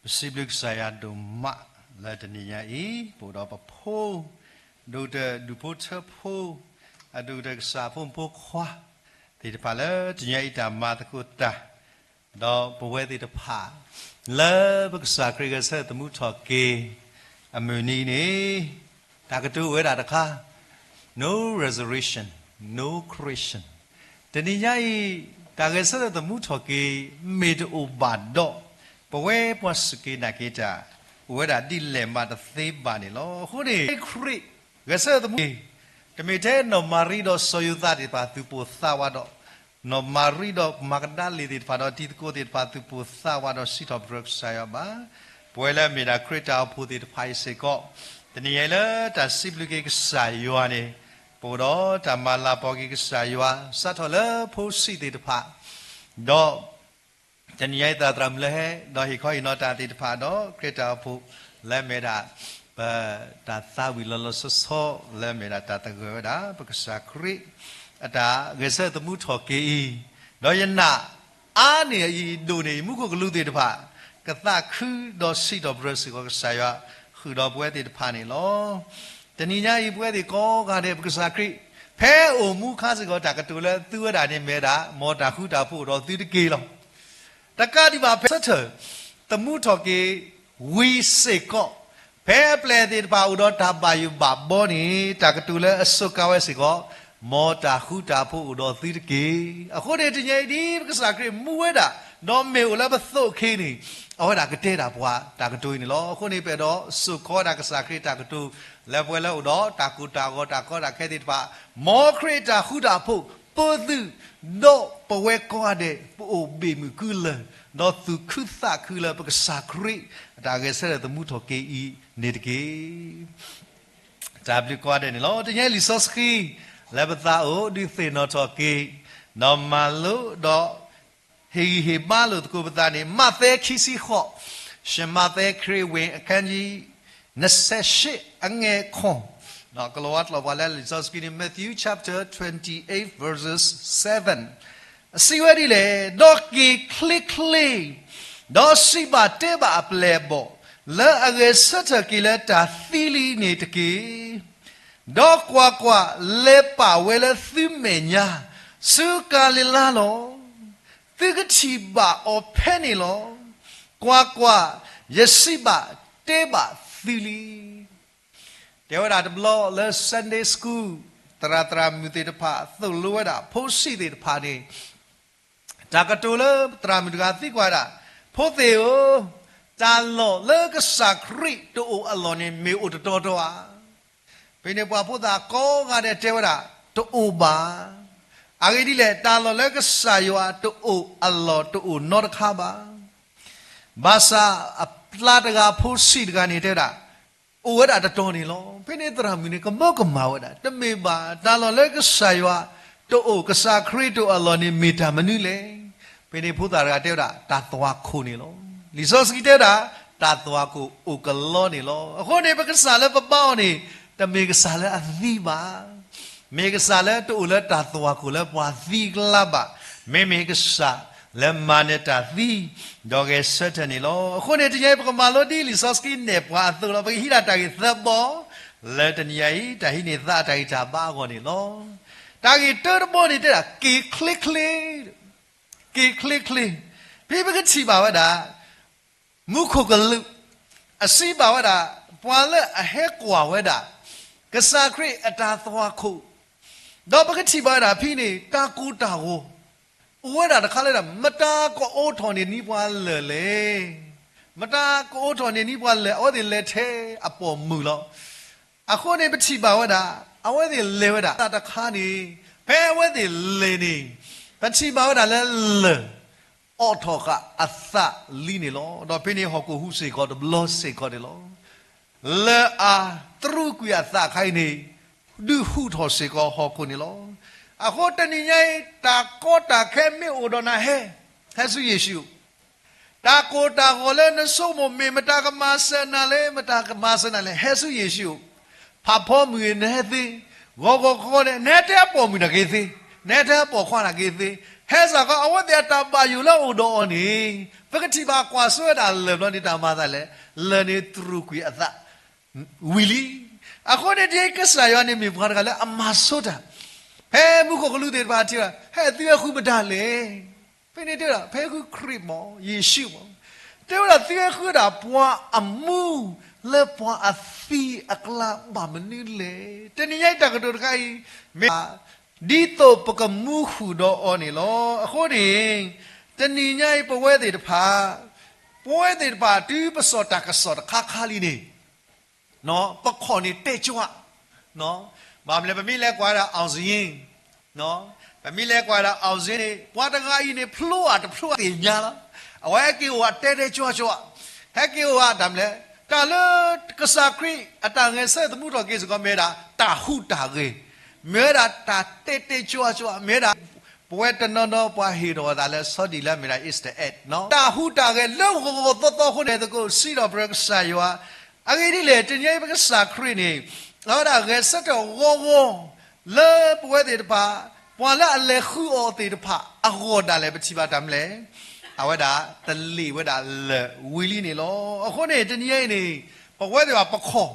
ပစံးဘျုးကစၢ်ယွၤဒိၣ်မးလၢတနံၤညါအံၤ, ပအိၣ်ဒီးပဖိ, ဒိၣ်ကတၢၢ်ဒူၣ်ဖိထၢဖိ, အဒိၣ်ကတၢၢ်ကစၢ်ဖိမုၣ်ဖိခွါသ့ၣ်တဖၣ်လၢတနံၤညါအံၤတၢ်မၤသကိးတၢ်, ဒီးပဝဲသ့ၣ်တဖၣ် လၢပကစၢ်ခရံာ်ဂဲၤဆၢထၢၣ်သမူထီၣ်က့ၤ အမုၢ်နံၤန့ၣ် တၢ်ကတိၤအိၣ်ဝဲဒၣ်တခါ, No resurrection, no Christian. တနံၤညါအံၤ တၢ်ဂဲၤဆၢထၢၣ်သမူထီၣ်က့ၤ မ့ၢ်တအိၣ်ဘၣ်ဒီး ပဝဲပှၤစူၢ်က့ၤနာ်က့ၤတၢ် အိၣ်ဝဲဒၣ်ဒ်လဲၣ်မးတသ့ဘၣ်န့ၣ်လီၤ. အဃိန့ၣ် ခရံာ်ဂဲၤဆၢထၢၣ်သမူထီၣ်က့ၤ တမ့ၢ်ထဲနီၢ်မၤရံဒီးစီၤယိၤသးသ့ၣ်တဖၣ်သူၣ်ပိၢ်သးဝးဒီး နီၢ်မၤရံဒီးမၤကဒၤလ့ၣ်သ့ၣ်တဖၣ်ဒီးတံၤသကိးသ့ၣ်တဖၣ်သူၣ်ပိၢ်သးဝးဒီးစံးထီၣ်ပတြၢၤကစၢ်ယွၤဘၣ်. ပဝဲလၢအမ့ၢ်ဒၣ်ခရံာ်တၢ်အိၣ်ဖှိၣ်သ့ၣ်တဖၣ်အံၤစ့ၢ်ကီး တနံၤညါအံၤလၢတၢ်စံးဘျုးက့ၤကစၢ်ယွၤန့ၣ် ပအိၣ်ဒီးတၢ်မၤလၤကပီၤက့ၤကစၢ်ယွၤ စးထီၣ်လၢဖိဆံးသ့ၣ်တဖၣ် ဒီး တနံၤညါအံၤသရၣ်မုၣ်လၢဟဲ ဒီးဟ့ၣ်ခီဟ့ၣ်နီၤတၢ်သ့ၣ်တဖၣ်ဒီး ခရံာ်တၢ်အိၣ်ဖှိၣ်လၢအမ့ၢ်ဒၣ် ပတၢ်သးဝံၣ်လီၤလီၤဆီဆီ လၢအမ့ၢ်ဒၣ်တၢ်သဂၢၢ်ဝဲဒၣ် ပကစၢ်ခရံာ် အတၢ်ဂဲၤဆၢထၢၣ်သမူထီၣ်က့ၤအံၤ, ဒီးယနာ်အါန့ၢ်အံၤဒိၣ်န့ၢ် ယမူခိၣ်ကလူးသ့ၣ်တဖၣ် ကသးခုဒီးစံးထီၣ်ပတြၢၤစ့ၢ်ကီးကစၢ်ယွၤ ဃုာ်ဒီးပဝဲသ့ၣ်တဖၣ်န့ၣ်လီၤ. တနံၤညါအံၤပဝဲသ့ၣ်ကိးဂၤဒဲး ပကစၢ်ခရံာ် ဖဲအိၣ်မူအခါစ့ၢ်ကီး တၢ်ကတိၤလၢသုဝဲဒၣ်န့ၣ်မ့ၢ်ဝဲဒၣ် မ်တၢ်ဃူတၢ်ဖိးအိၣ်ဒီးသုတက့ၢ်လီၤ. တကးဒံးဘၣ် ဖဲဂဲၤဆၢထၢၣ်သမူထီၣ်က့ၤဝံၤစ့ၢ်ကီး, ဖဲအပျဲၢ်သ့ၣ်တဖၣ်အိၣ်ဒီးတၢ်ဘၣ်ယိၣ်ဘၣ်ဘီန့ၣ် တၢ်ကတိၤလၢအစိၤကါဝဲစ့ၢ်ကီး, မ်တၢ်ဃူတၢ်ဖိးအိၣ်ဒီးသုတက့ၢ်. အဃိန့ၣ် တနံၤအံၤဒ်ပကစၢ်ခရံာ်မူဝဲဒၣ် ဒီးမ့ၢ်အိၣ်လၢပသိးအခ့န့ၣ် အဝဲဒၣ်ကတဲဒၣ်ပှၤတၢ်ကတိၤအံၤန့ၣ်လီၤ. အဃိန့ၣ် ပအဲၣ်ဒိးစိာ်ခီဝဲဒၣ်ကစၢ်ခရံာ်တၢ်ကတိၤ လၢပဝဲလၢအိၣ်ဒီးတၢ်ကိၢ်တၢ်ဂီၤတၢ်ကီတၢ်ခဲသ့ၣ်တဖၣ်, မ်ခရံာ်တၢ်ဃူတၢ်ဖိး ပၢသု ဒီးပဝဲကိးဂၤဒဲး ပအိၣ်ဘ့ၣ်မုၢ်ကုလၢၢ်, ဒီးသူၣ်ခုသးခုလၢပကစၢ်ခရံာ် အတၢ်ဂဲၤဆၢထၢၣ်သမူထီၣ်က့ၤအံၤန့ၣ်တက့ၢ်. တၢ်ဘျုးကိးဂၤဒဲးန့ၣ်လီၤ. တနံၤညါအံၤလံာ်စီဆှံ လၢပသးအိၣ်ဒုးသ့ၣ်နီၣ်ထီၣ်က့ၤ, ဒီးမၤလိဒီး ဟ့ၣ်ဂံၢ်ဟ့ၣ်ဘါလိာ်သကိးပသးန့ၣ် မးသဲခံဆံဃိး, ရှမးသဲခရံာ်ဝ့ၢ်အခန်းကြီး နှစ်ဆယ့်ရှစ် အငယ်ခွံ, ကလီၤဝါကျိာ်ပှၤလၢလံာ်စီဆှံန့ၣ် Matthew chapter twenty-eight verses seven, အစံးဝဲဒ်လဲၣ်, ဒီးက့ၤချ့ချ့, ဒီးစံးဘၣ်တဲဘၣ်အပျဲၢ်အဘီၣ် လၢအဂဲၤဆၢထၢၣ်က့ၤလၢတၢ်သံလံန့ၣ်တက့ၢ်. ဒီးကွၢ်ကွၢ်, လဲၤပာ်ဝဲလၢသုမဲာ်ညါ ဆူကၤလံၤလါလီၤ. သုကထံၣ်ဘၣ်အီၤဖဲန့ၣ်လီၤ. ကွၢ်ကွၢ်, ယစံးဘၣ်တဲဘၣ်သုလံ. တဲဝဲဒၣ်တဘျီလၢ Sunday School သရၣ်သရၣ်မုၣ်သ့ၣ်တဖၣ် သိၣ်လိဝဲဒၣ် ဖိဆံးသ့ၣ်တဖၣ်န့ၣ် တၢ်ကတိၤလၢသရၣ်မုၣ်တဂၤသံကွၢ်ဝဲဒၣ်, ဖိသ့ၣ်ဧၢ, တၢ်လီၢ်လၢကစၢ်ခရံာ်တအိၣ်အလီၢ်န့ၣ် မ့ၢ်အိၣ်တတီၤတီၤဧါ. ဖဲန့ၣ်ပှၤဖိသၣ်ကိးဂၤဒဲးတဲဝဲဒၣ်, တအိၣ်ဘၣ်. အဂ့ၢ်ဒ်လဲၣ်, တၢ်လီၢ်လၢကစၢ်ယွၤတအိၣ်အလီၢ်တအိၣ်နီတခါဘၣ်. ဘၣ်ဆၣ်အပျဲၢ်တဂၤဖိဆံးတဂၤန့ၣ်တဲဝဲဒၣ်, အိၣ်ဝဲဒၣ်တတီၤန့ၣ်လီၤ. ဖဲန့ၣ်သရၣ်မုၣ်န့ၣ် ကမၢကမၣ်ဝဲဒၣ်, တမ့ၢ်ဘၣ်, တၢ်လီၢ်လၢကစၢ်ယွၤတအိၣ် ကစၢ်ခရံာ်တအိၣ်အလီၢ်န့ၣ် မ့ၢ်တၢ်မနုၤလဲၣ်. ဖဲန့ၣ်ဖိသၣ်တဂၤတဲဝဲဒၣ် တၢ်သွၣ်ခိၣ်န့ၣ်လီၤ. လံာ်စီဆှံတဲဝဲဒၣ် တၢ်သွၣ်ခိၣ်အိၣ်ကလီန့ၣ်လီၤ. အဃိန့ၣ် ပကစၢ်လၢပဘါအီၤန့ၣ် တမ့ၢ်ကစၢ်လၢအသံဘၣ်. မ့ၢ်ကစၢ်လၢတအိၣ်လၢတၢ်သွၣ်ခိၣ်လၢပှၤသံအကျါဘၣ်. မ့မ့ၢ်ကစၢ်လၢမၤနၢၤတၢ်သံ ဒီးဂဲၤဆၢထၢၣ်န့ၣ်လီၤ. အဃိန့ၣ် တနံၤအံၤပကမၤလိဒ်လံာ်စီဆှံနဲၣ်ပှၤအသိးလီၤ. ပကဟံးဒၣ်တၢ်ဂ့ၢ်သၢဘီ လၢတနံၤအံၤ တၢ်ဟံးန့ၢ်သးအတၢ်ဂံၢ်တၢ်ဘါအဂီၢ်န့ၣ်လီၤ. တၢ်ဂ့ၢ်တၢတဘီန့ၣ်တဲဒၣ် က့ၤချ့ချ့, က့ၤချ့ချ့. ဖဲပကထံၣ်ဘၣ်ဝဲဒၣ် မူခိၣ်ကလူး အစံးဘၣ်ဝဲဒၣ် ပှၤလၢအဟဲကွၢ်ဝဲဒၣ် ကစၢ်ခရံာ်အတၢ်သွၣ်ခိၣ်, ဒီးပကထံၣ်ဘၣ်ဝဲဒၣ်ဖဲန့ၣ် တၢ်ကိၢ်တၢ်ဂီၤ အိၣ်ဝဲဒၣ်တခါလၢဒၣ် မတၤကအိးထီၣ်န့ၢ်နံၤပှၤလၢာ်လဲၣ်. မတၤကအိးထီၣ်န့ၢ်နံၤပှၤလၢာ်, အဝဲသ့ၣ်လဲၤထဲအပိာ်မုၣ်လီၤ. အဃိန့ၣ်ပထံၣ်ဘၣ်ဝဲဒၣ် အဝဲသ့ၣ်လဲၤဝဲဒၣ်တၢ်တခါန့ၣ်, ဖဲအဝဲသ့ၣ်လဲၤန့ၣ် ပထံၣ်ဘၣ်ဝဲဒၣ်လၢလၢၢ် အိးထီၣ်ဃာ်အသးလံန့ၣ်လီၤ. ဒီးဖဲန့ၣ်ဟီၣ်ခိၣ်ဟူးစ့ၢ်ကီးတဘျီစ့ၢ်ကီးန့ၣ်လီၤ. လၢအတြူးကွံာ်အသးအခါအံၤန့ၣ် ဒုးဟူးထီၣ်စ့ၢ်ကီးဟီၣ်ခိၣ်န့ၣ်လီၤ. အဃိတနံၤညါအံၤ တၢ်ကီတၢ်ခဲမ့ၢ်အိၣ်ဒီးနၤဟဲ, ဟဲဆူယ့ၣ်ၡူး. တၢ်ကိၢ်တၢ်ဂီၤလၢနဆိကမိၣ်မ့ၢ်မတၤကမၤစၢၤနၤလဲၣ်, မတၤကမၤစၢၤနၤလဲၣ်, ဟဲဆူယ့ၣ်ၡူး. ဖးဖီမုၢ်ဂ့ၤနဟဲသ့, ဂီၤဂီၤခီခီန့ၣ် နဟဲထဲအပိာ်မုၣ်နာ်က့ၤသ့, နဟဲထဲအပိာ်ခွါနာ်က့ၤသ့, ဖဲစ့ၢ်ကီး အဝဲသ့ၣ်အတၢ်ဘၣ်ယိၣ်လၢအအိၣ်ဒီးအီၤန့ၣ်, ပကထံၣ်ဘၣ်ကွၢ်စိဝဲဒၣ်လၢၢ်ဘျီန့ၣ် တၢ်မၤအသးလဲၣ်, လၢၢ်န့ၣ်တရူးကွံာ်အသးဝံၤလံ. အဃိန့ၣ် ဒ်ကစၢ်ယွၤန့ၣ်မ့ၢ်ပှၤတဂၤလၢအမၤဆိတၢ်, ဖဲမူခိၣ်ကလူးသ့ၣ်တဖၣ်ထံၣ်ဝဲဒၣ် ဟဲသုဝဲဃုမတၤလဲၣ်. ဖဲန့ၣ်တဲဝဲဒၣ် ဖဲဃုခရံာ်မး ယ့ၣ်ၡူးမး, တဲဝဲဒၣ်သုဝဲဃုဝဲဒၣ်ပှၤအမူ လၢပှၤအသံအကျါဘၣ်မနုၤလဲၣ်. တနံၤညါအံၤတၢ်ကတိၤတခါအံၤ မ့ၢ် ဒ်သိးပကမူဃုာ်ဒီးအီၤန့ၣ်လီၤ. အဃိန့ၣ် တနံၤညါအံၤပဝဲသ့ၣ်တဖၣ်, ပဝဲသ့ၣ်တဖၣ်တုၤပစိာ်တၢ်ကစီၣ်တခါခါလံန့ၣ်, ပခိၣ်န့ၣ်တဲကၠွ, ဘၣ်မနုၤလဲၣ် ပမ့ၢ်လဲၤကွၢ်ဒၣ် အောင်ဇေယျ, ပမ့ၢ်လဲၤကွၢ်ဒၣ် အောင်ဇေယျ န့ၣ် ပှၤတဂၤအံၤန့ၣ် ဖျိအတဖျိသ့ၣ်ညါလီၤ. အဝဲဟဲက့ၤအိၣ်ဝဲတဲတဲကၠွကၠွ, ဟဲက့ၤအိၣ်ဝဲတၢ်မနုၤလဲၣ်, တၢ်လၢကစၢ်ခရံာ်အတၢ်ဂဲၤဆၢထၢၣ်သမူထီၣ်က့ၤစ့ၢ်ကီး မ့ၢ်ဝဲဒၣ်တၢ်ဟူးတၢ်ဂဲၤ, မ့ၢ်ဝဲဒၣ်တၢ်တဲတဲကၠွကၠွ, မ့ၢ်ဝဲဒၣ် ပဝဲတနီၤနီၤပှၤဟ့ၣ်ထီၣ်အသးလၢ စီၤဒံၣ်လၢမ့ၢ်ဒၣ် Easter egg တၢ်ဟူးတၢ်ဂဲၤလၢဂီၤဂီၤသီသီအဃိန့ၣ် သကိးစံးထီၣ်ပတြၢၤကစၢ်ယွၤ. အဂ့ၢ်ဒ်လဲၣ် တနံၤညါအံၤပကစၢ်ခရံာ်န့ၣ် အဝဲဒၣ်ဂဲၤဆၢထၢၣ်ဂီၤဂီၤ လၢပဝဲသ့ၣ်တဖၣ်, ပှၤလၢအလဲၤဃုအီၤသ့ၣ်တဖၣ်အဂီၢ်ဒၣ်လဲာ် ပထံၣ်ဘၣ်တၢ်မနုၤလဲၣ်, အဝဲဒၣ်တလ့ၣ်ဝဲဒၣ်လၢာ်ဝံၤလံန့ၣ်လီၤ. အဃိန့ၣ် တနံၤညါအံၤန့ၣ် ပဝဲသ့ၣ်တဖၣ်ပခိၣ်,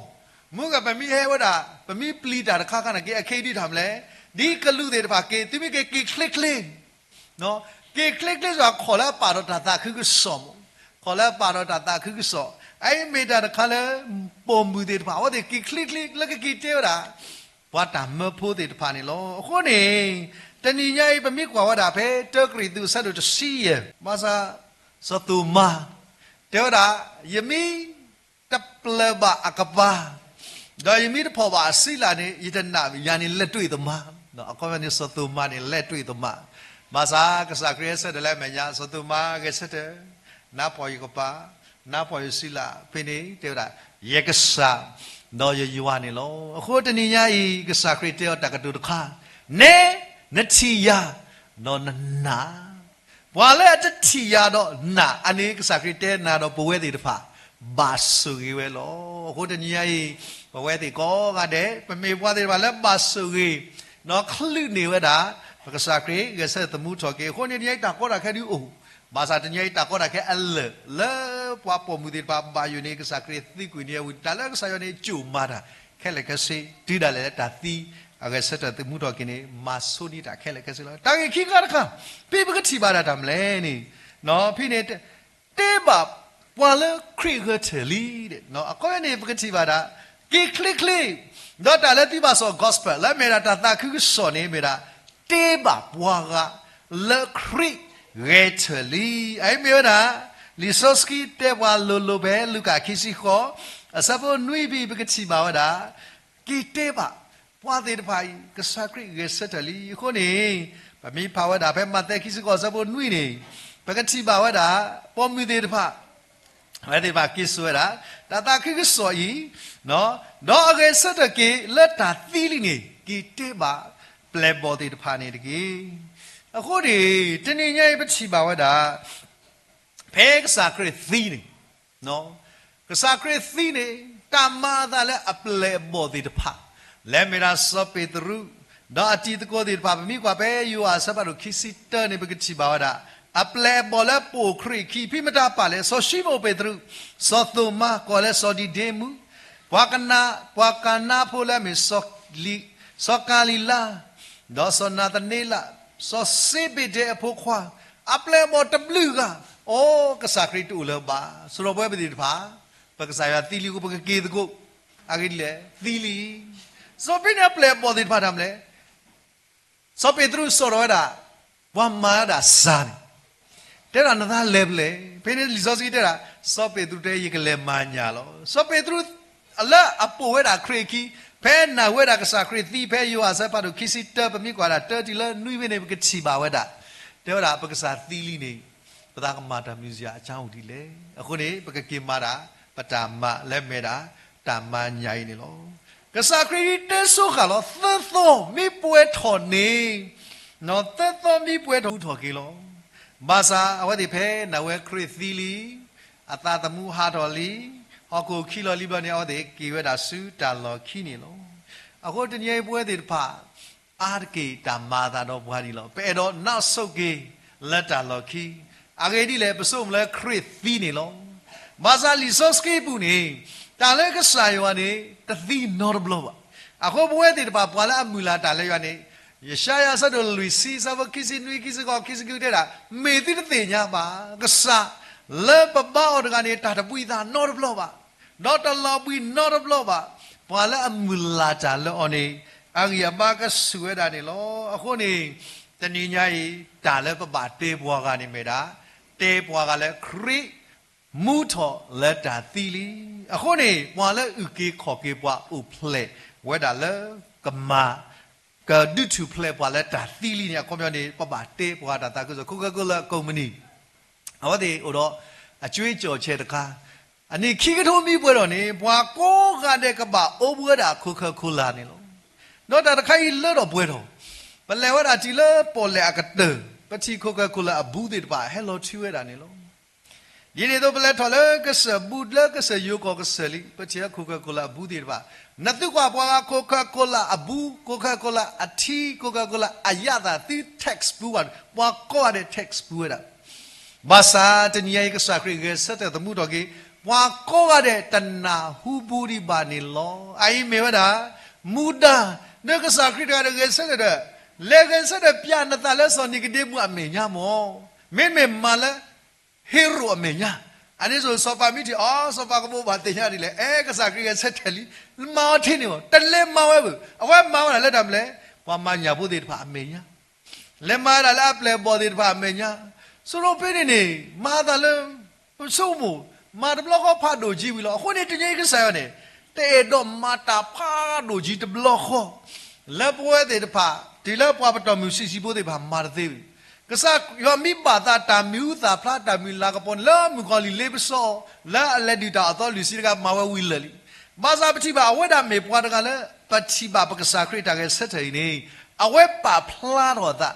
မုၢ်ဂၤပမ့ၢ်ဟဲဝဲဒၣ် ပမ့ၢ်ပျံၤတၢ်တခါခါန့ၣ်က့ အခ့ဒ်တၢ်မနုၤလဲၣ်, ဒ်ကလူးသ့ၣ်တဖၣ်က့ၤ သုမ့ၢ်က့ၤက့ၤချ့ချ့ က့ၤချ့ချ့စ့ၢ် ခိၣ်လၢအပာ်ဒီးတၢ်သးခုကစီၣ်မး, ခိၣ်လၢအပာ်ဒီးတၢ်သးခုကစီၣ်, အအံၤမ့ၢ်တၢ်တခါလၢ ပိာ်မုၣ်သ့ၣ်တဖၣ် အဝဲသ့ၣ်က့ၤချ့ချ့လၢကက့ၤတဲဝဲဒၣ် ပှၤတၢ်မၢဖိသ့ၣ်တဖၣ်န့ၣ်လီၤ. အဃိန့ၣ် တနံၤညါအံၤ ပမ့ၢ်ကွၢ်ဝဲဒၣ်ဖဲတၢကရံၣ်သူးအဆၢဒိၣ်တဆံယဲၢ်, ဘၣ်ဆၣ် စီၤသိၤမါ တဲဝဲဒၣ် ယမ့ၢ် တပျၢၤဘၣ်အကပၤ, ဒီးယမ့ၢ်တဖီၣ်ဘၣ်အစံလးန့ၣ် ယတနာ်, ယၤန့ၣ် လက်တွေ့သမား, အခီပညီန့ၣ် စီၤသိၤမါန့ၣ် လက်တွေ့သမား, ဘၣ်ဆၣ်ကစၢ်ခရံာ်ဟဲဆၢထၢၣ်လၢအမဲာ်ညါ စီၤသိၤမါဂဲၤဆၢထၢၣ်, နါဖှီၣ်ယကပၤ, နါဖှီၣ်ယစံလး, ဖဲန့ၣ်တဲဝဲဒၣ် ယကစၢ် ဒီးယယွၤန့ၣ်လီၤ. အဃိတနံၤညါအံၤ ကစၢ်ခရံာ်တဲအီၤတၢ်ကတိၤတခါ, နဲနထံၣ်ယၤ ဒီးနနာ် ပှၤလၢအတထံၣ်ယၤဒီးနာ် အန့ၣ် ကစၢ်ခရံာ်တဲနၤဒီးပဝဲသ့ၣ်တဖၣ် ဘၣ်ဆိၣ်ဂ့ၤဝဲလီၤ. အဃိတနံၤညါအံၤ ပဝဲသ့ၣ်ကိးဂၤဒဲး ပမ့ၢ်ပှၤသ့ၣ်တဖၣ်လၢဘၣ်ဆိၣ်ဂ့ၤ ဒီးချုးန့ၢ်ဝဲဒၣ် ပကစၢ်ခရံာ်ဂဲၤဆၢထၢၣ်သမူထီၣ်က့ၤ. အဃိန့ၣ်တနံၤညါအံၤတၢ်ကီတၢ်ခဲဒုးအိၣ်, ဘၣ်ဆၣ်တနံၤညါအံၤတၢ်ကီတၢ်ခဲအလၢာ် လၢပှၤပိာ်မုၣ်သ့ၣ်တဖၣ်ဘၣ်ယိၣ်န့ၣ် ကစၢ်ခရံာ်သံကွံာ်န့ၢ်အဝံၤ တၢ်လၢကစၢ်ယွၤန့ၣ် ကၠိၣ်မၤတၢ်ခဲလၢာ်ခဲဆ့ တုၤဒၣ်လဲာ်လၢတၢ်သံ အဂဲၤဆၢထၢၣ်သမူထီၣ်က့ၤန့ၣ် မၤဆိန့ၢ်တၢ်ခဲလၢာ်ခဲဆ့လီၤ. တၢ်ဂ့ၢ်ခံခါတခါ ဖဲပကထံၣ်ဘၣ်ဒၣ်တၢ်မနုၤလဲၣ်န့ၣ်, ဖဲန့ၣ် တဲဘၣ်ပှၤလၢခရံာ်ဂဲၤဆၢထၢၣ်လံ, အခီပညီန့ၣ် ပကထံၣ်ဘၣ်ဒၣ် က့ၤချ့ချ့ ဒီးတၢ်လၢသုဘၣ်စီၣ် gospel လၢအမ့ၢ်ဒၣ်တၢ်သးခုကစီၣ်န့ၣ် မ့ၢ်ဒၣ် တဲဘၣ်ပှၤဂၤ လၢခရံာ်ဂဲၤဆၢထၢၣ်လံ. အအံၤမ့ၢ်ဝဲဒၣ် လံာ်စီဆှံတဲပှၤလိၤလိၤဖဲ လူၤကၣ်ခံဆံဃိး အဆၢဖိနွံဖဲ ပကထံၣ်ဘၣ်ဝဲဒၣ် က့ၤတဲဘၣ် ပှၤသ့ၣ်တဖၣ်အံၤ ကစၢ်ခရံာ်ဂဲၤဆၢထၢၣ်လံ. အဃိန့ၣ် ပမ့ၢ်ဖးဝဲဒၣ်ဖဲမးသဲခံဆံဃိးအဆၢဖိနွံန့ၣ် ပကထံၣ်ဘၣ်ဝဲဒၣ် ပိာ်မုၣ်သ့ၣ်တဖၣ် အဝဲသ့ၣ်တဖၣ်က့ၤစိာ်ဝဲဒၣ် တၢ်သးခုကစီၣ်အံၤ, ဒီးအဂဲၤဆၢထၢၣ်က့ၤလၢတၢ်သံလံန့ၣ် က့ၤတဲဘၣ်ပျဲၢ်ဘီၣ်သ့ၣ်တဖၣ်န့ၣ်တက့ၢ်. အဃိန့ၣ် တနံၤညါအံၤပထံၣ်ဘၣ်ဝဲဒၣ် ဖဲကစၢ်ခရံာ်သံန့ၣ် ကစၢ်ခရံာ်သံန့ၣ် တၢ်မၤအသးလၢအပျဲၢ်အဘီၣ်သ့ၣ်တဖၣ် လၢမ့ၢ်ဒၣ်စီၤပ့းတရူး ဒီးအတံၤသကိးသ့ၣ်တဖၣ် ပမ့ၢ်ကွၢ်ဖဲယိၤဟၣ်အဆၢဖးဒိၣ်ခံဆံတၢန့ၣ် ပကထံၣ်ဘၣ်ဝဲဒၣ် အပျဲၢ်အဘီၣ်လၢပိာ်ခရံာ်ခံ ဖဲမတၤပာ်လဲၣ် စီၤၡံမိၣ်ပ့းတရူး, စီၤသိၤမါ ကိးလၢစီၤဒံဒ့မူး, ပှၤကနၤ, ပှၤကနါဖိလၢအမ့ၢ် စီၤကၤလံၤလါ, ဒီးစီၤနၤသန့လး, စီၤစ့ဘ့းဒဲးအဖိခွါ, အပျဲၢ်အဘီၣ်တဘျုးဂၤ, အိ ကစၢ်ခရံာ်တအိၣ်လၢၤဘၣ်. စီၤပဝဲပသ့ၣ်တဖၣ် ပကစၢ်ယွၤသံလံအဃိ ပကက့ၤသကိး, အဂ့ၢ်ဒ်လဲၣ် သံလံ. စီၤပ့းန့ၣ်အပျဲၢ်အဘီၣ်သ့ၣ်တဖၣ်တၢ်မနုၤလဲၣ် စီၤပ့းတရူးစိာ်ထီၣ်ဝဲဒၣ် ပှၤမၤဝဲဒၣ်စၢ်န့ၣ်, တဲဒၣ်နသးလဲၤဖဲလဲၣ်. ဖဲန့ၣ်လံာ်စီဆှံတဲဒၣ် စီၤပ့းတရူးတဲ ယကလဲၤမၤညၣ်လီၤ. စီၤပ့းတရူး လၢအပိာ်ဝဲဒၣ်ခရံာ်အခံ, ဖဲနၢ်ဟူဝဲဒၣ်ကစၢ်ခရံာ်သံ ဖဲယိၤဟၣ်အဆၢဖးဒိၣ်ခံဆံတၢ ပမ့ၢ်ကွၢ်ဒၣ်တၢတုၤလၢနွံဖဲန့ၣ် ပကထံၣ်ဘၣ်ဝဲဒၣ်, တဲဝဲဒၣ် ပကစၢ်သံလံန့ၣ် ပသးကမၤတၢ်မုာ်စၢၤအကါအိၣ်ဒ်လဲၣ်. အဃိန့ၣ် ပကက့ၤမၤဒၣ် ပတၢ်မၤလၢမ့ၢ်ဒၣ် တၢ်မၤညၣ်အံၤန့ၣ်လီၤ. ကစၢ်ခရံာ်တဲဆိဃာ်လီၤ သၢသီမ့ၢ်ပှဲၤထီၣ်န့ၣ်, သၢသီမ့ၢ်ပှဲၤထီၣ် ထီၣ်က့ၤလီၤ. ဘၣ်ဆၣ်အဝဲသ့ၣ်ဖဲနၢ်ဟူဝဲခရံာ်သံလံ, အသးသမူဟးထီၣ်လံ, ဟီၣ်ခိၣ်ခံလီၤလံဘျီန့ၣ် အဝဲသ့ၣ်က့ၤဝဲဒၣ်ဆူတၢ်လီၢ်ခံန့ၣ်လီၤ. အဃိတနံၤအံၤပဝဲသ့ၣ်တဖၣ် အါတက့ၢ်တၢ်မၤအသးဒီးပှၤန့ၣ်လီၤ. ပအဲၣ်ဒိးနးဆိၣ်က့ၤလၢတၢ်လီၢ်ခံ, အဂ့ၢ်ဒ်လဲၣ် ပဆိကမိၣ်လၢခရံာ်သံန့ၣ်လီၤ. ဘၣ်ဆၣ်လံာ်စီဆှံပူၤန့ၣ် တၢ်လၢကစၢ်ယွၤန့ၣ် တသံနီတဘျီဘၣ်. အဃိပဝဲသ့ၣ်တဖၣ် ပှၤလၢအမုၢ်လၢ်တၢ်လၢယွၤန့ၣ် ယၡါယၤအဆၢဒိၣ်လွံၢ်ဆံ အဆၢဖိခံဆံနွံ ခံဆံဃိး ခံဆံဃုတဲဒၣ်, မ့ၢ်သုတသ့ၣ်ညါဘၣ်, ကစၢ်လၢပဘါအီၤတဂၤန့ၣ် တၢ်တဘှံးသးနီတဘျီဘၣ်, ဒီးတလီၤဘှံးနီတဘျီဘၣ်. ပှၤလၢအမုၢ်လၢ်တၢ်လၢအီၤန့ၣ် အဂံၢ်အဘါကဆူၣ်ဝဲဒၣ်န့ၣ်လီၤ. အဃိန့ၣ် တနံၤညါအံၤ တၢ်လၢပဘၣ်တဲပှၤဂၤန့ၣ်မ့ၢ်ဒၣ်, တဲပှၤဂၤလၢခရံာ် မူထီၣ်လၢတၢ်သံလံ. အဃိန့ၣ် ပှၤလၢအုၣ်က့ၤခီၣ်က့ၤပှၤအိၣ်ဖျဲၣ်ဝဲဒၣ်လၢ ကမၤ ကဒုးထူၣ်ဖျဲးပှၤလၢတၢ်သံလံန့ၣ် အခီပညီန့ၣ် ပဘၣ်တဲပှၤတၢ်သးခုကစီၣ် ခိၣ်ခၢၣ်ခိၣ်လၢအကိးမုၢ်နံၤ, အဝဲသ့ၣ်အိၣ်ဒီး အကၠွ့ကၠီၣ်ဆဲးတခါ, အနံၣ်ခံကထိမံပှဲၤထီၣ်န့ၣ် ပှၤကိးဂၤဒဲးကဘၣ်အိၣ်ဘှံးဝဲဒၣ်ခိၣ်ခၢၣ်ခိၣ်လၢ်န့ၣ်လီၤ. ဒီးတၢ်တခါအံၤလၢထီၣ်ပှဲၤထီၣ်, ပလဲၤဝဲဒၣ်တုၤလၢပီၣ်လဲၣ်အကတၢၢ် ပထံၣ်ခိၣ်ခၢၣ်ခိၣ်လၢ်အဘူးသ့ၣ်တဖၣ်ဟဲလီၤထွံဝဲဒၣ်န့ၣ်လီၤ. ဒ်န့ၣ်အသိး ပလဲၤထီၣ်လၢကစၢၢ်ဘူးလၢကစၢၢ်ယိၤကီၢ်ကစၢၢ်လံ ပထံၣ်လၢခိၣ်ခၢၣ်ခိၣ်လၢ်အဘူးသ့ၣ်တဖၣ်, နသုကွၢ်ပှၤဂၤခိၣ်ခၢၣ်ခိၣ်လၢ်အဘူး, ခိၣ်ခၢၣ်ခိၣ်လၢ်အထံ, ခိၣ်ခၢၣ်ခိၣ်လၢ်အယၣ်သး သု text ဘူးဘၣ်, ပှၤကိးဂၤဒဲး text ဘူးဝဲဒၣ်. ဘၣ်ဆၣ်တနံၤညါအံၤ ကစၢ်ခရံာ်ဂဲၤဆၢထၢၣ်သမူထီၣ်က့ၤ ပှၤကိးဂၤဒဲးတနၢ်ဟူဘူးဒံးဘၣ်န့ၣ်လီၤ. အအံၤမ့ၢ်ဝဲဒၣ် မူဒါ လၢကစၢ်ခရံာ်တဂၤဒီးဂဲၤဆၢထၢၣ်ဒီး လဲၤဂဲၤဆၢထၢၣ်ပျၢ်နသးလၢစီၤနံၤကဒ့မူးအမဲာ်ညါမၢ်, မ့တမ့ၢ်မၤလၢ ဟ့ရိၣ်အမဲာ်ညါ. အန့ၣ်စိၤစီၤပၤမ့ၢ်ထံၣ်အီၤ စီၤပၤကဘိးဘၣ်သ့ၣ်ညါဒ်လဲၣ်, အဲ ကစၢ်ခရံာ်ဂဲၤဆၢထၢၣ်လံ, မၤအီၤထဲန့ၣ်မၢ်, တလဲၤမၤဝဲဘၣ်. အဝဲမၤဝဲဒၣ်လၢတၢ်မနုၤလဲၣ်, ပှၤမၤညၣ်ဖိသ့ၣ်တဖၣ်အမဲာ်ညါ, လဲၤမၤဝဲဒၣ်လၢအပျဲၢ်အဘီၣ်သ့ၣ်တဖၣ်အမဲာ်ညါ. ဆိကမိၣ်ဖဲန့ၣ်န့ၣ် မၤသးလၢ ပဆိကမိၣ် မၤတဘျီဃီဖးဒိၣ်ကံဝံၤလီၤ. အဃိန့ၣ် တနံၤအံၤကစၢ်ယွၤန့ၣ် တအဲၣ်ဒိးမၤတၢ်ဖးဒိၣ်ကံတဘျီဃီ လၢပဝဲသ့ၣ်တဖၣ် တုၤလၢပှၤပတီၢ်မုၢ်ဆံးဆံးဖိသ့ၣ်တဖၣ်မၤတသ့ဘၣ်. ကစၢ်ယွၤမ့ၢ်ဘၣ်သးတၢ်မံၤဟူသၣ်ဖျါ တၢ်မုၢ်လၤကပီၤန့ၣ် လၢမုၣ်ကီၤလံၢ်လ့ပစီအီၤ လၢအလဲၤဒုးတၢ်အသီလွံၢ်ဆံတဂၤမၤဝဲဝံၤလၢာ်လံ. ဘၣ်ဆၣ်ပထံၣ်ဘၣ်အဝဲဒၣ်မ့ၢ်ပှၤတဂၤလၢ ပထံၣ်ဘၣ်ပကစၢ်ခရံာ်တၢ်ဂဲၤဆၢထၢၣ်အံၤန့ၣ် အဝဲပာ်ဖျါထီၣ်အသး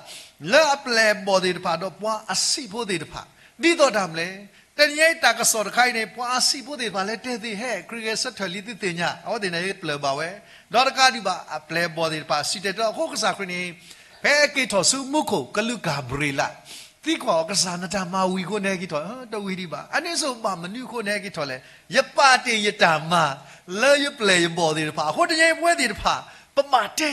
လၢအပျဲၢ်အဘီၣ်သ့ၣ်တဖၣ်ဒီးပှၤအဆံးဖိသ့ၣ်တဖၣ် ဒ်သိးတၢ်မနုၤလဲၣ်, တနံၤအံၤတၢ်ကစီၣ်တခါအံၤန့ၣ် ပှၤအဆံးဖိသ့ၣ်တဖၣ်လဲၤတဲသ့ၣ် ဟဲ ခရံာ်ဂဲၤဆၢထၢၣ်လံသုသ့ၣ်ညါ အဝဲသ့ၣ်န့ၣ်ပျၢၢ်ဘၣ်ဝဲ, ဒီးတကးဒံးဘၣ် အပျဲၢ်အဘီၣ်သ့ၣ်တဖၣ်စံၣ်တဲၤတဲလီၤအဃိ ကစၢ်ခရံာ်န့ၣ် ဖဲအက့ၤထီၣ်ဆူမူခိၣ်ကလူးကၤဘြံၤလး သံကွၢ်အီၤ ကစၢ်နတၢ်မၤဝံၤအဃိ နဟဲက့ၤထီၣ်, တဝံၤဒံးဘၣ်. အန့ၣ်စိၤဘၣ်မနုၤအဃိနဟဲက့ၤထီၣ်လဲၣ်, ယပာ်တ့ၢ်ယတၢ်မၤလၢယပျဲၢ်ယဘီၣ်သ့ၣ်တဖၣ်. အဃိတနံၤအံၤပဝဲသ့ၣ်တဖၣ် ပဘၣ်တဲ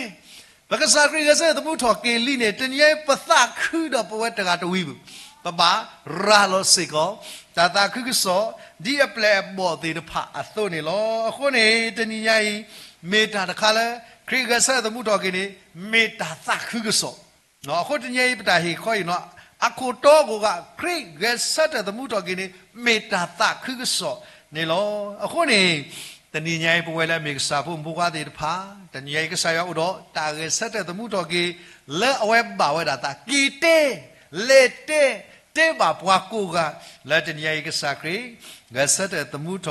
ပကစၢ်ခရံာ်ဂဲၤဆၢထၢၣ်သမူထီၣ်က့ၤလံန့ၣ် တနံၤအံၤပသးခုဒီးပဝဲတဂၤတဝံၤဘၣ်. ပဘၣ်ရၤလီၤစ့ၢ်ကီး တၢ်သးခုကစီၣ် ဒ်အပျဲၢ်အဘီၣ်သ့ၣ်တဖၣ်အသိးန့ၣ်လီၤ. အဃိန့ၣ် တနံၤညါအံၤ မ့ၢ်တၢ်တခါလၢ ခရံာ်ဂဲၤဆၢထၢၣ်သမူထီၣ်က့ၤန့ၣ် မ့ၢ်တၢ်သးခုကစီၣ်. အဃိတနံၤအံၤပတၢ်ဟ့ၣ်ခီအံၤနီၤ အခိၣ်တီကိးဂၤ ခရံာ်ဂဲၤဆၢထၢၣ်သမူထီၣ်က့ၤန့ၣ် မ့ၢ်တၢ်သးခုကစီၣ်န့ၣ်လီၤ. အဃိန့ၣ် တနံၤညါအံၤ ပဝဲလၢအမ့ၢ်ကစၢ်ဖိမုၣ်ဖိခွါသ့ၣ်တဖၣ် တနံၤညါအံၤ ကစၢ်ယွၤအိၣ်ဒီးတၢ်ဂဲၤဆၢထၢၣ်သမူထီၣ်က့ၤ လၢအဝဲဘၣ်ဝဲဒၣ်သး က့ၤတဲ လဲၤတဲ တဲဘၣ်ပှၤကိးဂၤ လၢတနံၤညါအံၤ ကစၢ်ခရံာ် ဂဲၤဆၢထၢၣ်သမူထီၣ်